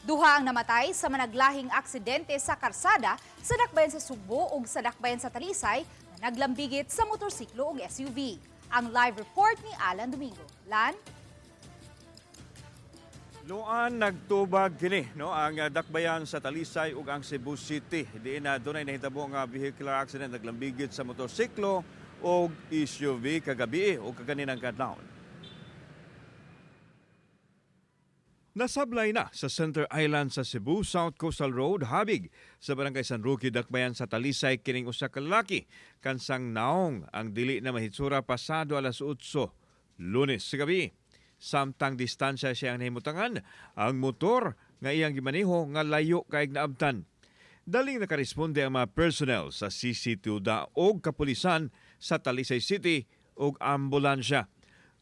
Duha ang namatay sa managlahing aksidente sa karsada sa dakbayan sa Sugbo ug sa dakbayan sa Talisay na naglambigit sa motorsiklo ug SUV. Ang live report ni Alan Domingo. Lan? Luan, nagtubag kini, no, ang dakbayan sa Talisay ug ang Cebu City. Diin na dunay nahitabo nga vehicular accident, naglambigit sa motorsiklo ug SUV kagabi ug kaganinang kadlawon. Nasablay na sa Center Island sa Cebu South Coastal Road habig sa Barangay San Roque, dakbayan sa Talisay kining usa ka lalaki kansang naong ang dili na mahitsura pasado alas 8 Lunes sa gabi. Samtang distansya siya ang nahimutangan ang motor nga iyang gimaneho nga layo kaayog naabtan. Daling nakaresponde ang mga personnel sa CCTUDA og kapulisan sa Talisay City ug ambulansya.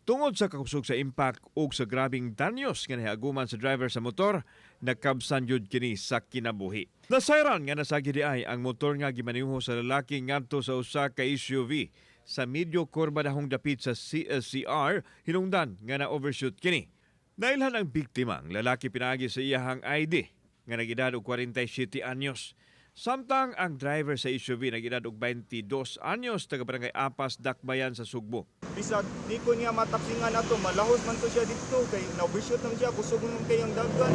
Tungod sa kakusog sa impact ug sa grabing danyos nga nahiaguman sa driver sa motor, nakabsan jud kini sa kinabuhi. Nasayran nga nasagi diay ang motor nga gimaneho sa lalaki ngadto sa usa ka SUV sa medyo kurba dahong dapit sa CSCR, hinungdan nga na overshoot kini. Nailhan ang biktima, ang lalaki, pinaagi sa iyahang ID nga nag-edad og 47 anyos. Samtang ang driver sa SUV nag-edad og 22 anyos, taga Barangay Apas, Dakbayan sa Sugbo. Bisag di ko niya matapsingan ato, malahos man to siya dito kay na-overshoot naman siya, kusog naman kay ang dagan.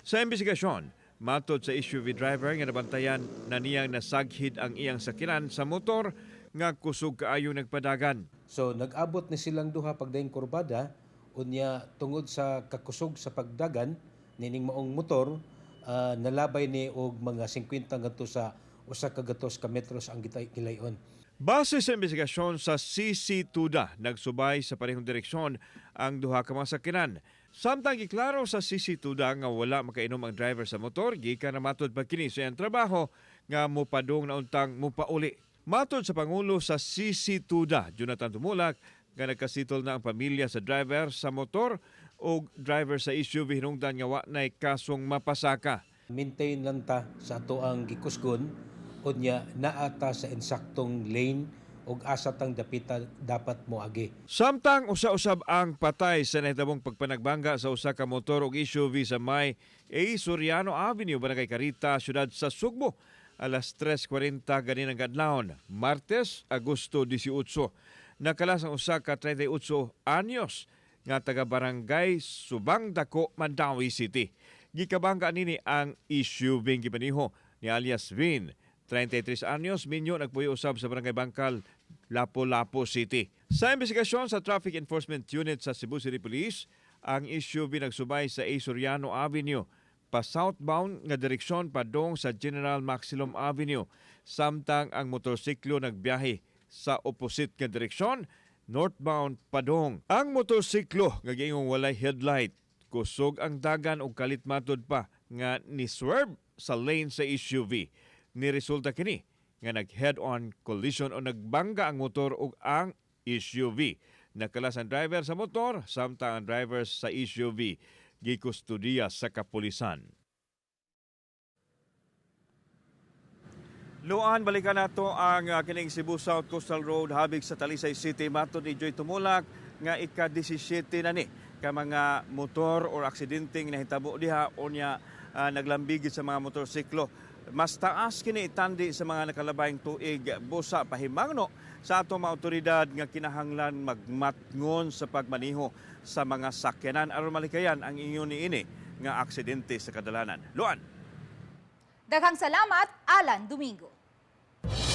Sa investigasyon, matod sa SUV driver nga nabantayan na niyang nasaghid ang iyang sakinan sa motor nga kusog kaayo nagpadagan. So nag-abot ni silang duha pagdaing kurbada, unya tungod sa kakusog sa pagdagan nining maong motor, nalabay ni og mga 50 ngadto sa 100 ka metros ang gilayon. Base sa investigasyon sa CC Tuda, nagsubay sa parehong direksyon ang duha ka mga sakinan. Samtang giklaro sa CC Tuda nga wala makainom ang driver sa motor, gikan na matod pa kini sa iyang trabaho nga mupadong na untang mupauli. Matod sa Pangulo sa CC Tuda, Jonathan Tumulak, nga nagkasitol na ang pamilya sa driver sa motor o driver sa SUV hinungdan nga wa nay kasong mapasaka. Maintain lang ta sa ato ang gikusgon, unya naa ta sa insaktong lane ug asa tang dapita dapat moagi. Samtang usa-usab ang patay sa nahitabong pagpanagbangga sa usa ka motor ug SUV sa may A. Soriano Avenue, Barangay Carita, siyudad sa Sugbo, alas 3:40 ganinang kadlawon, Martes, Agosto 18. Nakalas ang usa ka 38 anyos nga taga Barangay Subang Dako, Mandaue City. Gikabangga nini ang SUV gimaniho ni alias Vin, 33 anyos, minyo, nagpuyo usab sa Barangay Bangkal, Lapu-Lapu City. Sa investigasyon sa Traffic Enforcement Unit sa Cebu City Police, ang SUV nagsubay sa A. Soriano Avenue pa southbound nga direksyon padong sa General Maxilom Avenue, samtang ang motorsiklo nagbiyahe sa opposite nga direksyon, northbound padong. Ang motorsiklo nga giingong walay headlight, kusog ang dagan og kalit matud pa nga ni swerve sa lane sa SUV. Ni resulta kini nga nag head-on collision o nagbangga ang motor ug ang SUV. Nakalas ang driver sa motor, samtang ang driver sa SUV gikustudiya sa kapulisan. Luan, balikan nato ang kining Cebu South Coastal Road habig sa Talisay City. Matod ni Joy Tumulak nga ika-17 na ni ka mga motor or aksidenteng nahitabo diha unya naglambigit sa mga motorsiklo. Mas taas kini itandi sa mga nakalabayng tuig. Busa pahimangno sa ato mga otoridad nga kinahanglan magmatngon sa pagmaniho sa mga sakyanan aron malikayan ang ingon niini nga aksidente sa kadalanan. Luan. Daghang salamat, Alan Domingo.